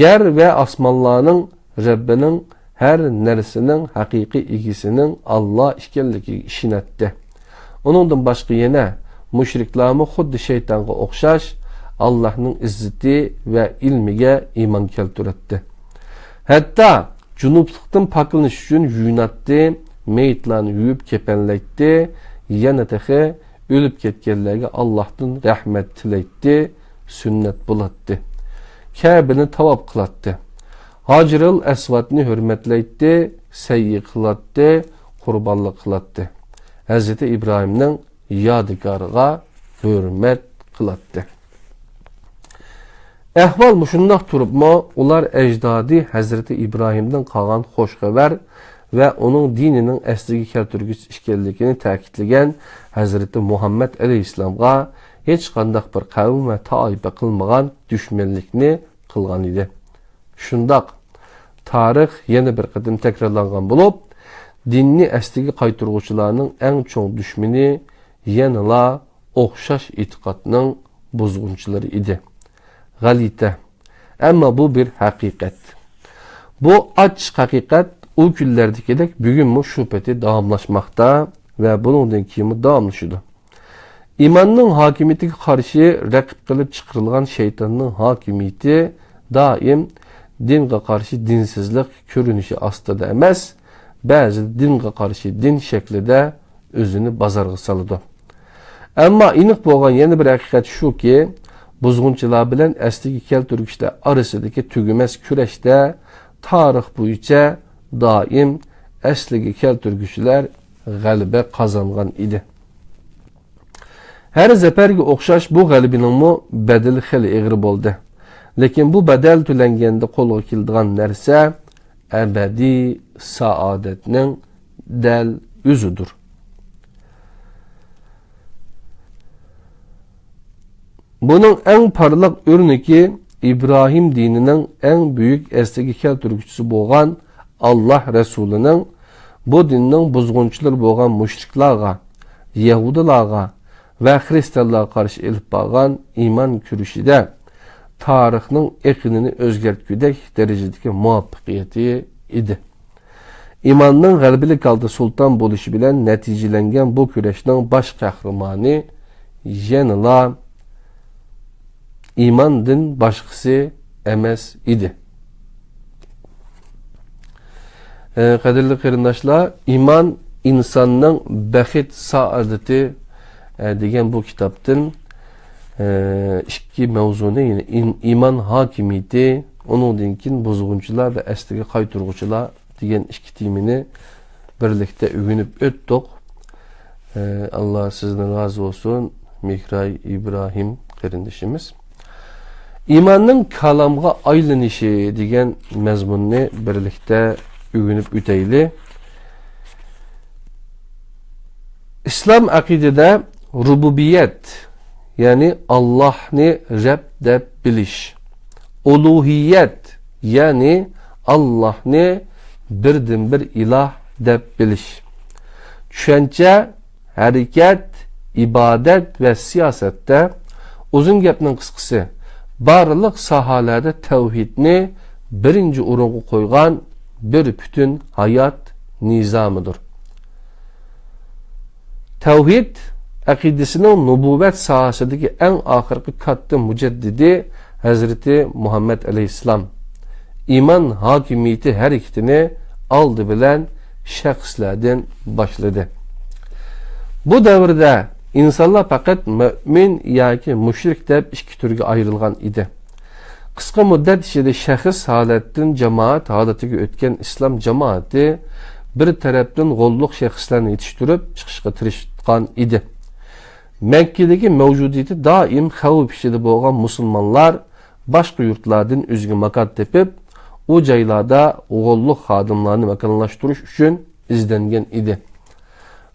يەر ۋە ئاسمانلارنىڭ رەببىنىڭ، ھەر نەرسىنىڭ ھەقىقىي ئىگىسىنىڭ ئاللاھ ئىكەنلىكىگە ئىشىنەتتى. ئۇنىڭدىن باشقا يەنە مۇشرىكلارمۇ خۇددى شەيتانغا ئوخشاش ئاللاھنىڭ ئىززىتى ۋە ئىلمىگە ئىمان كەلتۈرەتتى. ھەتتا جۇنۇپلۇقتىن پاكلىنىش ئۈچۈن يۇيۇناتتى، مېيىتلارنى يۇيۇپ كېپەنلەيتتى، يەنە تېخى ئۆلۈپ كەتكەنلەرگە ئاللاھتىن رەھمەت تىلەيتتى، سۈننەت بولاتتى. كەبىنى تاۋاپ قىلاتتى. ھاجىرىل ئەسۋادنى ھۆرمەتلەيتتى، سەييى قىلاتتى، قۇربانلىق قىلاتتى. ھەزرىتى ئىبراھىمنىڭ يادىكارىغا ھۆرمەت قىلاتتى. ئەھۋال مۇشۇنداق تۇرۇپمۇ، ئۇلار ئەجدادى ھەزرىتى ئىبراھىمدىن قالغان خۇش خەۋەر ۋە ئۇنىڭ دىنىنىڭ ئەسلىگە كەلتۈرگۈچىسى ئىكەنلىكىنى تەكىتلىگەن ھەزرىتى مۇھەممەد ئەلەيھىسسالامغا ھېچقانداق بىر قەۋم ۋە تائىپە قىلمىغان دۈشمەنلىكنى قىلغان ئىدى. شۇنداق، تارىخ يەنە بىر قېتىم تەكرارلانغان بولۇپ، دىننى ئەسلىگە قايتۇرغۇچىلارنىڭ ئەڭ چوڭ دۈشمىنى يەنىلا ئوخشاش ئېتىقادنىڭ بۇزغۇنچىلىرى ئىدى. غەلىتە. ئەمما بۇ بىر ھەقىقەت. بۇ ئاچچىق ھەقىقەت ئۇ كۈنلەردىكىدەك بۈگۈنمۇ شۇ پېتى داۋاملاشماقتا ۋە بۇنىڭدىن كېيىنمۇ داۋاملىشىدۇ. ئىماننىڭ ھاكىمىيىتىگە قارشى رەقىب قىلىپ چىقىرىلغان شەيتاننىڭ ھاكىمىيىتى دائىم دىنغا قارشى دىنسىزلىق كۆرۈنۈشى ئاستىدا ئەمەس، بەزىدە دىنغا قارشى دىن شەكلىدە ئۆزىنى بازارغا سالىدۇ. ئەمما ئېنىق بولغان يەنە بىر ھەقىقەت شۇكى، بۇزغۇنچىلار بىلەن ئەسلىگە كەلتۈرگۈچىلەر ئارىسىدىكى تۈگىمەس كۈرەشتە تارىخ بويىچە دائىم ئەسلىگە كەلتۈرگۈچىلەر غەلىبە قازانغان ئىدى. ھەر زەپەرگە ئوخشاش بۇ غەلىبىنىڭمۇ بەدىلى خېلى ئېغىر بولدى. لېكىن بۇ بەدەل تۆلەنگەندە قولغا كېلىدىغان نەرسە ئەبەدىي سائادەتنىڭ دەل ئۆزىدۇر. بۇنىڭ ئەڭ پارلاق ئۆرنىكى ئىبراھىم دىنىنىڭ ئەڭ بۈيۈك ئەسلىگە كەلتۈرگۈچىسى بولغان ئاللاھ رەسۇلىنىڭ بۇ دىننىڭ بۇزغۇنچىلىرى بولغان مۇشرىكلارغا، يەھۇدىيلارغا ۋە خىرىستىيانلارغا قارشى ئېلىپ بارغان ئىمان كۈرىشىدە تارىخنىڭ ئېقىنىنى ئۆزگەرتكۈدەك دەرىجىدىكى مۇۋەپپەقىيىتى ئىدى. ئىماننىڭ غەلىبىلىك ھالدا سۇلتان بولۇشى بىلەن نەتىجىلەنگەن بۇ كۈرەشنىڭ باش قەھرىمانى يەنىلا ئىماندىن باشقىسى ئەمەس ئىدى. ئە، قەدىرلىك قېرىنداشلار، ئىمان ئىنساننىڭ بەخت سائادىتى، ئە، دېگەن بۇ كىتابتىن، ئە، ئىككى مەۋزۇنى، يەنى ئىن-، ئىمان ھاكىمىيىتى، ئۇنىڭدىن كېيىن بۇزغۇنچىلار ۋە ئەسلىگە قايتۇرغۇچىلار دېگەن ئىككى تېمىنى بىرلىكتە ئۆگىنىپ ئۆتتۇق. ئە، ئاللا سىزدىن رازى بولسۇن، مېھراي ئىبراھىم قېرىندىشىمىز. ئىماننىڭ كالامغا ئايلىنىشى دېگەن مەزمۇننى بىرلىكتە ئۆگىنىپ ئۆتەيلى. ئىسلام ئەقىدىدە رۇبۇبىيەت، يەنى ئاللاھنى رەب دەپ بىلىش، ئۇلۇھىيەت، يەنى ئاللاھنى بىردىنبىر ئىلاھ دەپ بىلىش، چۈشەنچە، ھەرىكەت، ئىبادەت ۋە سىياسەتتە، ئۇزۇن گەپنىڭ قىسقىسى، بارلىق ساھەلەردە تەۋھىدنى بىرىنچى ئورۇنغا قويغان بىر پۈتۈن ھايات نىزامىدۇر. تەۋھىد ئەقىدىسىنىڭ نۇبۇۋۋەت ساھەسىدىكى ئەڭ ئاخىرقى كاتتا مۇجەددىدى ھەزرىتى مۇھەممەد ئەلەيھىسسالام ئىمان ھاكىمىيىتى ھەرىكىتىنى ئالدى بىلەن شەخسلەردىن باشلىدى. بۇ دەۋردە ئىنسانلار پەقەت مۆمىن ياكى مۇشرىك دەپ ئىككى تۈرگە ئايرىلغان ئىدى. قىسقا مۇددەت ئىچىدە شەخس ھالەتتىن جامائەت ھالىتىگە ئۆتكەن ئىسلام جامائىتى بىر تەرەپتىن غوللۇق شەخسلەرنى يېتىشتۈرۈپ چىقىشقا تىرىشقان ئىدى. مەككىدىكى مەۋجۇدىيىتى دائىم خەۋپ ئىچىدە بولغان مۇسۇلمانلار باشقا يۇرتلاردىن ئۆزىگە ماكان تېپىپ، ئۇ جايلاردا غوللۇق خادىملارنى ماكانلاشتۇرۇش ئۈچۈن ئىزدەنگەن ئىدى.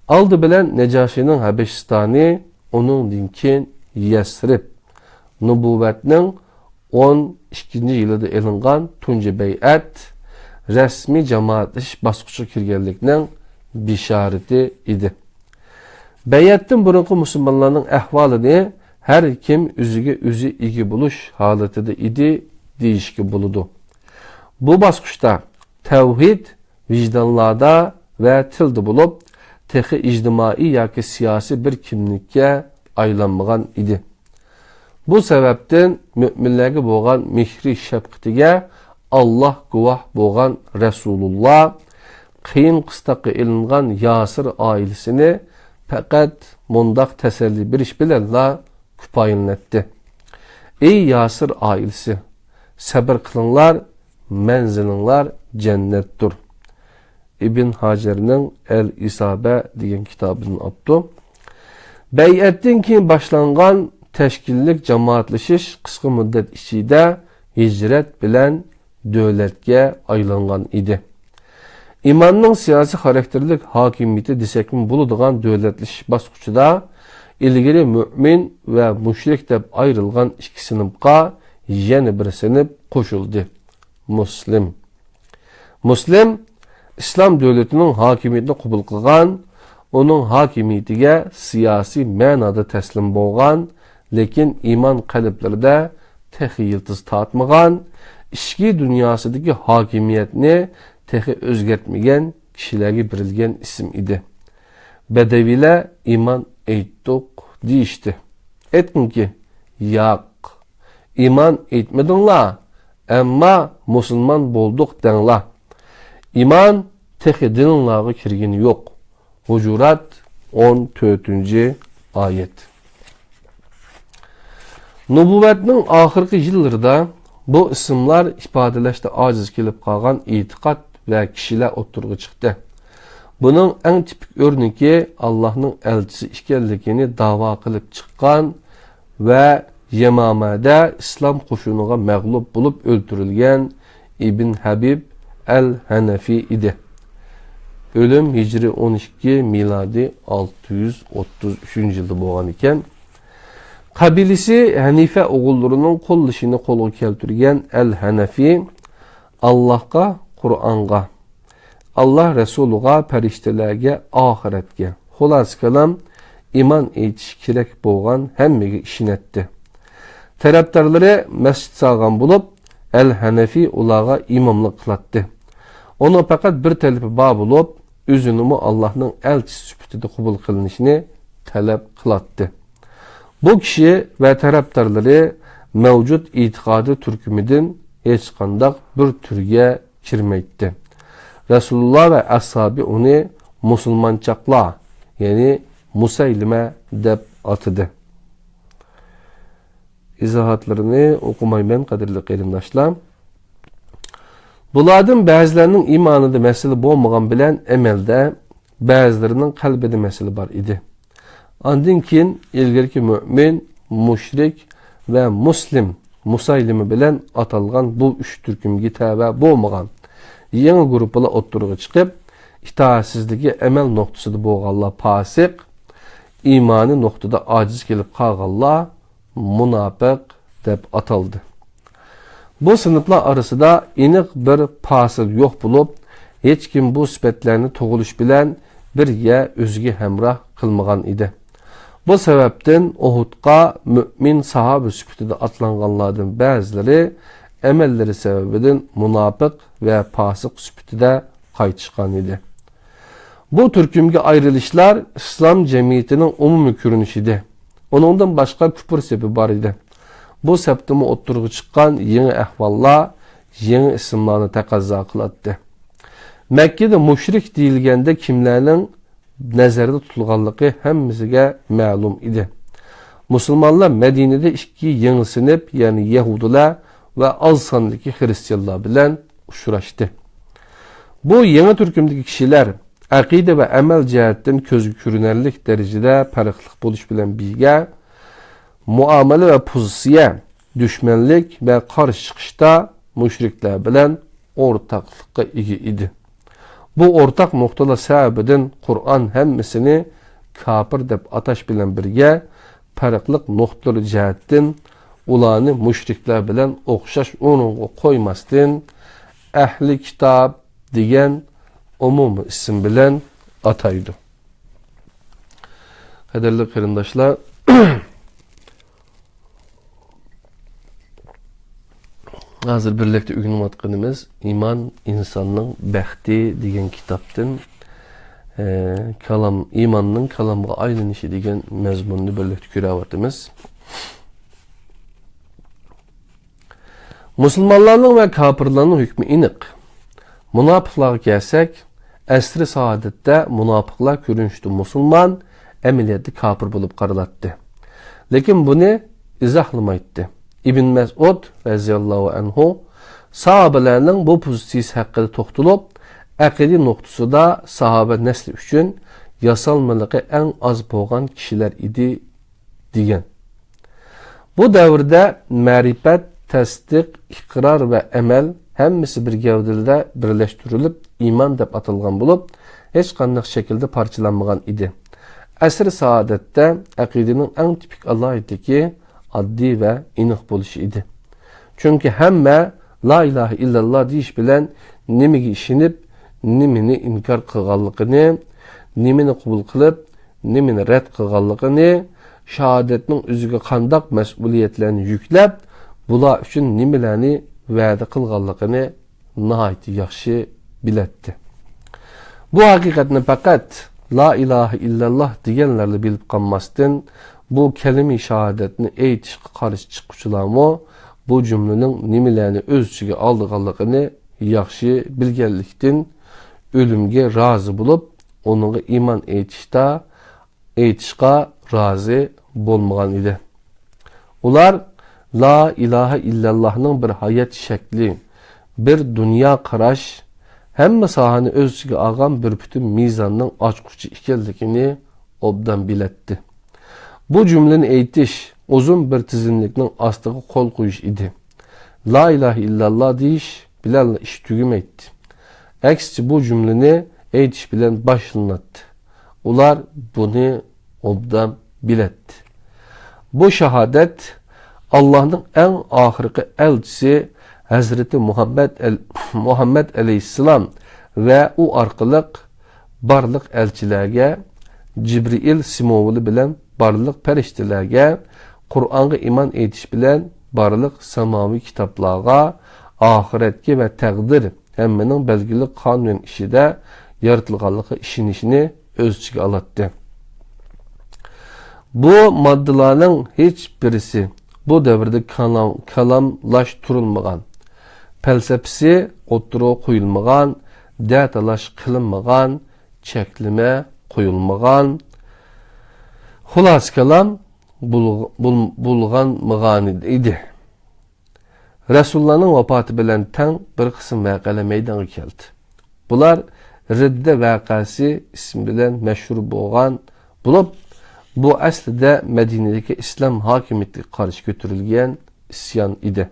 ئالدى بىلەن نەجاشىنىڭ ھەبەشىستانى، ئۇنىڭدىن كېيىن يەسرىب، نۇبۇۋۋەتنىڭ ئون ئىككىنچى يىلىدا ئېلىنغان تۇنجى بەيئەت رەسمىي جامائەتلىشىش باسقۇچىغا كىرگەنلىكنىڭ بېشارىتى ئىدى. بەيئەتتىن بۇرۇنقى مۇسۇلمانلارنىڭ ئەھۋالىنى ھەر كىم ئۆزىگە ئۆزى ئىگە بولۇش ھالىتىدە ئىدى دېيىشكە بولىدۇ. بۇ باسقۇچتا تەۋھىد ۋىجدانلاردا ۋە تىلدا بولۇپ، تېخى ئىجتىمائىي ياكى سىياسىي بىر كىملىككە ئايلانمىغان ئىدى. بۇ سەۋەبتىن مۆمىنلەرگە بولغان مېھرى شەپقىتىگە ئاللاھ گۇۋاھ بولغان رەسۇلۇللاھ قىيىن قىستاققا ئېلىنغان ياسىر ئائىلىسىنى پەقەت مۇنداق تەسەللى بېرىش بىلەنلا كۇپايىلىنەتتى: «ئەي ياسىر ئائىلىسى، سەبىر قىلىڭلار، مەنزىلىڭلار جەننەتتۇر.» ئىبن ھاجەرنىڭ ئەل ئىسابە دېگەن كىتابىدىن ئاپتۇ. بەيئەتتىن كېيىن باشلانغان تەشكىللىك جامائەتلىشىش قىسقا مۇددەت ئىچىدە ھىجرەت بىلەن دۆلەتكە ئايلانغان ئىدى. ئىماننىڭ سىياسىي خاراكتېرلىك ھاكىمىيىتى دېسەكمۇ بولىدىغان دۆلەتلىشىش باسقۇچىدا ئىلگىرى مۆمىن ۋە مۇشرىك دەپ ئايرىلغان ئىككى سىنىپقا يەنە بىر سىنىپ قوشۇلدى. مۇسلىم. مۇسلىم ئىسلام دۆلىتىنىڭ ھاكىمىيىتىنى قوبۇل قىلغان، ئۇنىڭ ھاكىمىيىتىگە سىياسىي مەنادا تەسلىم بولغان، لېكىن ئىمان قەلبلىرىدە تېخى يىلتىز تارتمىغان، ئىچكى دۇنياسىدىكى ھاكىمىيەتنى تېخى ئۆزگەرتمىگەن كىشىلەرگە بېرىلگەن ئىسىم ئىدى. بەدەۋىيلەر ئىمان ئېيتتۇق دېيىشتى. ئېيتقىنكى، ياق، ئىمان ئېيتمىدىڭلار، ئەمما مۇسۇلمان بولدۇق دەڭلار. ئىمان تېخى دىلىڭلارغا كىرگىنى يوق. ھۇجۇرات، ئون تۆتىنچى ئايەت. نۇبۇۋۋەتنىڭ ئاخىرقى يىللىرىدا بۇ ئىسىملار ئىپادىلەشتە ئاجىز كېلىپ قالغان ئېتىقاد ۋە كىشىلەر ئوتتۇرىغا چىقتى. بۇنىڭ ئەڭ تىپىك ئۆرنىكى ئاللاھنىڭ ئەلچىسى ئىكەنلىكىنى داۋا قىلىپ چىققان ۋە يەمامەدە ئىسلام قوشۇنىغا مەغلۇپ بولۇپ ئۆلتۈرۈلگەن ئىبن ھەبىب ئەل ھەنەفى ئىدى. ئۆلۈم ھىجرىي ئون ئىككى، مىلادىي ئالتە يۈز ئوتتۇز ئۈچىنچى يىلدا بولغان ئىكەن. قەبىلىسى ھەنىفە ئوغۇللىرىنىڭ قوللىشىنى قولغا كەلتۈرگەن ئەل ھەنەفى ئاللاھقا، قۇرئانغا، ئاللا رەسۇلىغا، پەرىشتىلەرگە، ئاخىرەتكە، خۇلاسە كالام، ئىمان ئېيتىش كېرەك بولغان ھەممىگە ئىشىنەتتى. تەرەپدارلىرى مەسچىت سالغان بولۇپ، ئەل ھەنەفى ئۇلارغا ئىماملىق قىلاتتى. ئۇنىڭ پەقەت بىر تەلىپى بار بولۇپ، ئۆزىنىمۇ ئاللاھنىڭ ئەلچىسى سۈپىتىدە قوبۇل قىلىنىشىنى تەلەپ قىلاتتى. بۇ كىشى ۋە تەرەپدارلىرى مەۋجۇت ئېتىقادى تۈركۈمىدىن ھېچقانداق بىر تۈرگە كىرمەيتتى. رەسۇلۇللا ۋە ئەسھابى ئۇنى مۇسۇلمانچاقلار، يەنى مۇسەيلىمە دەپ ئاتىدى. ئىزاھاتلىرىنى ئوقۇمايمەن، قەدىرلىك قېرىنداشلار. بۇلاردىن بەزىلەرنىڭ ئىمانىدا مەسىلە بولمىغان بىلەن ئەمەلدە بەزىلىرىنىڭ قەلبىدە مەسىلە بار ئىدى. ئاندىن كېيىن ئىلگىرىكى مۆمىن، مۇشرىك ۋە مۇسلىم، مۇسايلىمە بىلەن ئاتالغان بۇ ئۈچ تۈركۈمگە تەۋە بولمىغان يېڭى گۇرۇپپىلار ئوتتۇرىغا چىقىپ، ئىتائەتسىزلىكى ئەمەل نۇقتىسىدا بولغانلار پاسىق، ئىمانىي نۇقتىدا ئاجىز كېلىپ قالغانلار مۇناپىق دەپ ئاتالدى. بۇ سىنىپلار ئارىسىدا ئېنىق بىر پاسىل يوق بولۇپ، ھېچكىم بۇ سۈپەتلەرنى تۇغۇلۇش بىلەن بىرگە ئۆزىگە ھەمراھ قىلمىغان ئىدى. بۇ سەۋەبتىن ئۇھۇدقا مۆمىن ساھابە سۈپىتىدە ئاتلانغانلاردىن بەزىلىرى ئەمەللىرى سەۋەبىدىن مۇناپىق ۋە پاسىق سۈپىتىدە قايتىشقان ئىدى. بۇ تۈركۈمگە ئايرىلىشلار ئىسلام جەمئىيىتىنىڭ ئومۇمىي كۆرۈنۈشى ئىدى. ئۇنىڭدىن باشقا كۇپۇر سېپى بار ئىدى. بۇ سەپتىمۇ ئوتتۇرىغا چىققان يېڭى ئەھۋاللار يېڭى ئىسىملارنى تەقەززا قىلاتتى. مەككىدە مۇشرىك دېيىلگەندە كىملەرنىڭ نەزەردە تۇتۇلغانلىقى ھەممىسىگە مەلۇم ئىدى. مۇسۇلمانلار مەدىنىدە ئىككى يېڭى سىنىپ، يەنى يەھۇدىيلار ۋە ئاز ساندىكى خىرىستىيانلار بىلەن ئۇچراشتى. بۇ يېڭى تۈركۈمدىكى كىشىلەر ئەقىدە ۋە ئەمەل جەھەتتىن كۆزگە كۆرۈنەرلىك دەرىجىدە پەرقلىق بولۇش بىلەن بىرگە، مۇئامىلە ۋە پوزىتسىيە، دۈشمەنلىك ۋە قارشى چىقىشتا مۇشرىكلار بىلەن ئورتاقلىققا ئىگە ئىدى. بۇ ئورتاق نۇقتىلار سەۋەبىدىن قۇرئان ھەممىسىنى كاپىر دەپ ئاتاش بىلەن بىرگە، پەرقلىق نۇقتىلىرى جەھەتتىن ئۇلارنى مۇشرىكلار بىلەن ئوخشاش ئورۇنغا قويماستىن، ئەھلى كىتاب دېگەن ئومۇمىي ئىسىم بىلەن ئاتايدۇ. قەدىرلىك قېرىنداشلار، ھازىر بىرلىكتە ئۆگىنىۋاتقىنىمىز ئىمان ئىنساننىڭ بەختى دېگەن كىتابتىن، ئە، كالام، ئىماننىڭ كالامغا ئايلىنىشى دېگەن مەزمۇننى بىرلىكتە كۆرۈۋاتىمىز. مۇسۇلمانلارنىڭ ۋە كاپىرلارنىڭ ھۆكمى ئېنىق. مۇناپىقلارغا كەلسەك، ئەسرى سائادەتتە مۇناپىقلار كۆرۈنۈشتە مۇسۇلمان، ئەمەلىيەتتە كاپىر بولۇپ قارىلاتتى. لېكىن بۇنى ئىزاھلىمايتتى. ئىبن مەسئۇد رەزىياللاھۇ ئەنھۇ ساھابىلەرنىڭ بۇ پوزىتسىيىسى ھەققىدە توختىلىپ، ئەقىدە نۇقتىسىدا ساھابە نەسلى ئۈچۈن ياسالمىلىقى ئەڭ ئاز بولغان كىشىلەر ئىدى، دېگەن. بۇ دەۋردە مەرىپەت، تەستىق، ئىقرار ۋە ئەمەل ھەممىسى بىر گەۋدىدە بىرلەشتۈرۈلۈپ، ئىمان دەپ ئاتالغان بولۇپ، ھېچقانداق شەكىلدە پارچىلانمىغان ئىدى. ئەسرى سائادەتتە ئەقىدىنىڭ ئەڭ تىپىك ئالاھىدىلىكى ئاددىي ۋە ئېنىق بولۇشى ئىدى. چۈنكى ھەممە لا ئىلاھە ئىللاللا دېيىش بىلەن نېمىگە ئىشىنىپ، نېمىنى ئىنكار قىلغانلىقىنى، نېمىنى قوبۇل قىلىپ، نېمىنى رەت قىلغانلىقىنى، شاھادەتنىڭ ئۆزىگە قانداق مەسئۇلىيەتلەرنى يۈكلەپ، بۇلار ئۈچۈن نېمىلەرنى ۋەدە قىلغانلىقىنى ناھايىتى ياخشى بىلەتتى. بۇ ھەقىقەتنى پەقەت لا ئىلاھە ئىللاللا دېگەنلەرلا بىلىپ قالماستىن، بۇ كەلىمە شاھادەتنى ئېيتىشقا قارشى چىققۇچىلارمۇ بۇ جۈملىنىڭ نېمىلەرنى ئۆز ئىچىگە ئالىدىغانلىقىنى ياخشى بىلگەنلىكتىن، ئۆلۈمگە رازى بولۇپ، ئۇنىڭغا ئىمان ئېيتىشتا، ئېيتىشقا رازى بولمىغان ئىدى. ئۇلار لا ئىلاھە ئىللاللاھنىڭ بىر ھايات شەكلى، بىر دۇنيا قاراش، ھەممە ساھەنى ئۆز ئىچىگە ئالغان بىر پۈتۈن مىزاننىڭ ئاچقۇچى ئىكەنلىكىنى ئوبدان بىلەتتى. بۇ جۈملىنى ئېيتىش ئۇزۇن بىر تىزىملىكنىڭ ئاستىغا قول قويۇش ئىدى. لا ئىلاھە ئىللاللا دېيىش بىلەنلا ئىش تۈگىمەيتتى. ئەكسىچە، بۇ جۈملىنى ئېيتىش بىلەن باشلىناتتى. ئۇلار بۇنى ئوبدان بىلەتتى. بۇ شاھادەت ئاللاھنىڭ ئەڭ ئاخىرقى ئەلچىسى ھەزرىتى مۇھەممەد ئەل-، مۇھەممەد ئەلەيھىسسالام ۋە ئۇ ئارقىلىق بارلىق ئەلچىلەرگە، جىبرىئىل سىمۋولى بىلەن بارلىق پەرىشتىلەرگە، قۇرئانغا ئىمان ئېيتىش بىلەن بارلىق ساماۋىي كىتابلارغا، ئاخىرەتكە ۋە تەقدىر ھەممىنىڭ بەلگىلىك قانۇن ئىچىدە يارىتىلغانلىقىغا ئىشىنىشنى ئۆز ئىچىگە ئالاتتى. بۇ ماددىلارنىڭ ھېچ بىرىسى بۇ دەۋردە كالام-، كالاملاشتۇرۇلمىغان، پەلسەپىسى ئوتتۇرىغا قويۇلمىغان، دەتالاش قىلىنمىغان، چەكلىمە قويۇلمىغان، خۇلاسە كالام بۇل-، بۇل-، بۇلغانمىغان ئىدى. رەسۇلۇللانىڭ ۋاپاتى بىلەن تەڭ بىر قىسىم ۋەقەلەر مەيدانغا كەلدى. بۇلار رىددە ۋەقەسى ئىسمى بىلەن مەشھۇر بولغان بولۇپ، بۇ ئەسلىدە مەدىنىدىكى ئىسلام ھاكىمىيىتىگە قارشى كۆتۈرۈلگەن ئىسيان ئىدى.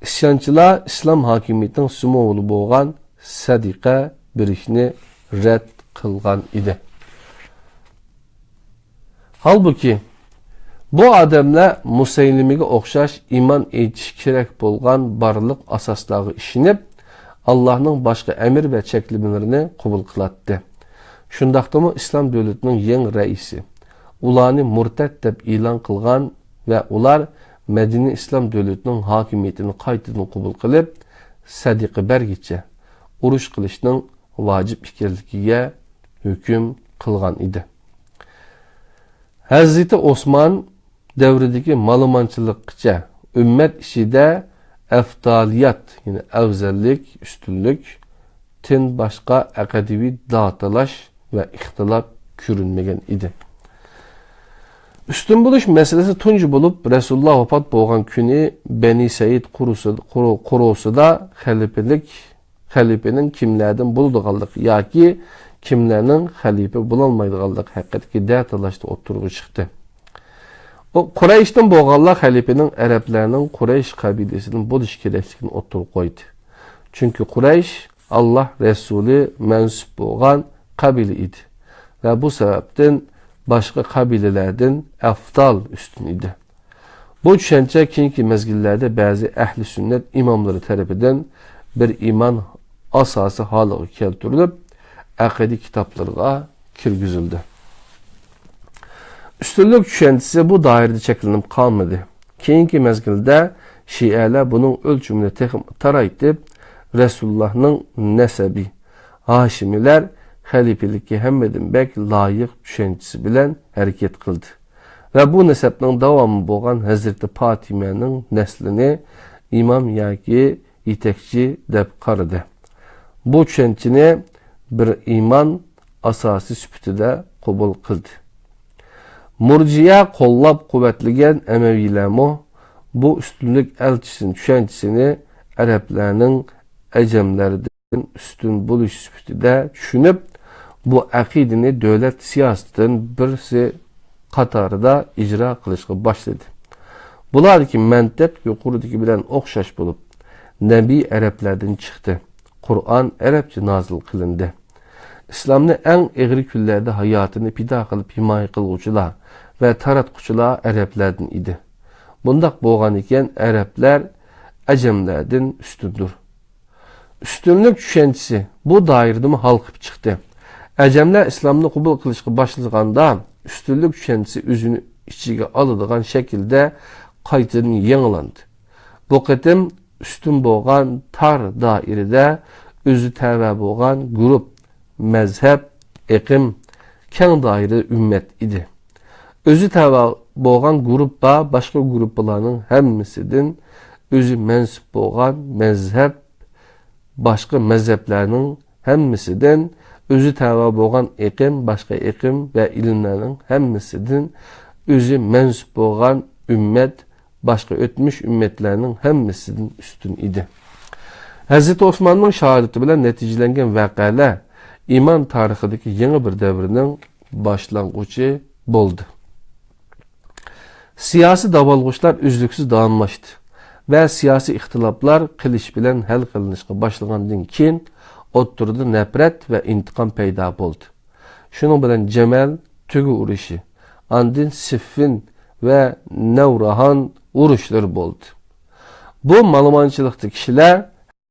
ئىسيانچىلار ئىسلام ھاكىمىيىتىنىڭ سىمۋولى بولغان سەدىقە بېرىشنى رەت قىلغان ئىدى. ھالبۇكى، بۇ ئادەملەر مۇسەيلىمىگە ئوخشاش ئىمان ئېيتىش كېرەك بولغان بارلىق ئاساسلارغا ئىشىنىپ، ئاللاھنىڭ باشقا ئەمىر ۋە چەكلىمىلىرىنى قوبۇل قىلاتتى. شۇنداقتىمۇ ئىسلام دۆلىتىنىڭ يېڭى رەئىسى، ئۇلارنى مۇرتەت دەپ ئېلان قىلغان ۋە ئۇلار مەدىنە ئىسلام دۆلىتىنىڭ ھاكىمىيىتىنى قايتىدىن قوبۇل قىلىپ، سەدىقە بەرگىچە ئۇرۇش قىلىشنىڭ ۋاجىپ ئىكەنلىكىگە ھۆكۈم قىلغان ئىدى. ھەزرىتى ئوسمان دەۋرىدىكى مالىمانچىلىققىچە ئۈممەت ئىچىدە ئەفتالىيەت، يەنى ئەۋزەللىك، ئۈستۈنلۈك، تىن باشقا ئەقىدىۋى داتالاش ۋە ئىختىلاپ كۆرۈنمىگەن ئىدى. ئۈستۈن بولۇش مەسىلىسى تۇنجى بولۇپ رەسۇلۇللا ۋاپات بولغان كۈنى بەنى سەئىد قۇرۇسى-، قۇرۇ-، قورۇسىدا خەلىپىلىك خەلىپىنىڭ كىملەردىن بولىدىغانلىقى ياكى كىملەرنىڭ خەلىپە بولالمايدىغانلىقى ھەققىدىكى دەتالاشتا ئوتتۇرىغا چىقتى. ئۇ قۇرەيشتىن بولغانلار خەلىپىنىڭ ئەرەبلەرنىڭ قۇرەيش قەبىلىسىدىن بولۇشى كېرەكلىكىنى ئوتتۇرىغا قويدى. چۈنكى قۇرەيش ئاللاھ رەسۇلى مەنسۇپ بولغان قەبىلە ئىدى ۋە بۇ سەۋەبتىن باشقا قەبىلىلەردىن ئەفزال، ئۈستۈن ئىدى. بۇ چۈشەنچە كېيىنكى مەزگىللەردە بەزى ئەھلى سۈننەت ئىماملىرى تەرىپىدىن بىر ئىمان ئاساسى ھالىغا كەلتۈرۈلۈپ، ئەقىدە كىتابلىرىغا كىرگۈزۈلدى. ئۈستۈنلۈك چۈشەنچىسى بۇ دائىرىدە چەكلىنىپ قالمىدى. كېيىنكى مەزگىلدە شىئەلەر بۇنىڭ ئۆلچىمىنى تېخىمۇ تارايتىپ، رەسۇلۇللاھنىڭ نەسەبى، ھاشىمىيلەر خەلىپىلىككە ھەممىدىن بەك لايىق چۈشەنچىسى بىلەن ھەرىكەت قىلدى ۋە بۇ نەسەبنىڭ داۋامى بولغان ھەزرىتى پاتىمەنىڭ نەسلىنى ئىمام ياكى يېتەكچى دەپ قارىدى. بۇ چۈشەنچىنى بىر ئىمان ئاساسى سۈپىتىدە قوبۇل قىلدى. مۇرجىئە قوللاپ قۇۋۋەتلىگەن ئەمەۋىيلەرمۇ بۇ ئۈستۈنلۈك ئەلچىسىنى، چۈشەنچىسىنى ئەرەبلەرنىڭ ئەجەملەردىن ئۈستۈن بولۇش سۈپىتىدە چۈشىنىپ، بۇ ئەقىدىنى دۆلەت سىياسىتىدىن بىرسى قاتارىدا ئىجرا قىلىشقا باشلىدى. بۇلاردىكى مەنتىق يۇقىرىدىكى بىلەن ئوخشاش بولۇپ، نەبى ئەرەبلەردىن چىقتى، قۇرئان ئەرەبچە نازىل قىلىندى. ئىسلامنى ئەڭ ئېغىر كۈنلەردە ھاياتىنى پىدا قىلىپ ھىمايە قىلغۇچىلار ۋە تاراتقۇچىلار ئەرەبلەردىن ئىدى. بۇنداق بولغانىكەن، ئەرەبلەر ئەجەملەردىن ئۈستۈندۇر. ئۈستۈنلۈك چۈشەنچىسى بۇ دائىرىدىمۇ ھالقىپ چىقتى. ئەجەملەر ئىسلامنى قوبۇل قىلىشقا باشلىغاندا، ئۈستۈنلۈك چۈشەنچىسى ئۆزىنى ئىچىگە ئالىدىغان شەكىلدە قايتىدىن يېڭىلاندى. بۇ قېتىم ئۈستۈن بولغان تار دائىرىدە ئۆزى تەۋە بولغان گۇرۇپ، مەزھەپ، ئېقىم، كەڭ دائىرىدە ئۈممەت ئىدى. ئۆزى تەۋە بولغان گۇرۇپپا باشقا گۇرۇپپىلارنىڭ ھەممىسىدىن، ئۆزى مەنسۇپ بولغان مەزھەپ باشقا مەزھەپلەرنىڭ ھەممىسىدىن، ئۆزى تەۋە بولغان ئېقىم باشقا ئېقىم ۋە ئىلىملەرنىڭ ھەممىسىدىن، ئۆزى مەنسۇپ بولغان ئۈممەت باشقا ئۆتمۈش ئۈممەتلەرنىڭ ھەممىسىدىن ئۈستۈن ئىدى. ھەزرىتى ئوسماننىڭ شاھادىتى بىلەن نەتىجىلەنگەن ۋەقەلەر ئىمان تارىخىدىكى يېڭى بىر دەۋرنىڭ باشلانغۇچى بولدى. سىياسىي داۋالغۇشلار ئۈزلۈكسىز داۋاملاشتى ۋە سىياسىي ئىختىلاپلار قىلىچ بىلەن ھەل قىلىنىشقا باشلىغاندىن كېيىن، ئوتتۇرىدا نەپرەت ۋە ئىنتىقام پەيدا بولدى. شۇنىڭ بىلەن جەمەل تۆگە ئۇرۇشى، ئاندىن سىففىن ۋە نەۋراھان ئۇرۇشلىرى بولدى. بۇ مالىمانچىلىقتا كىشىلەر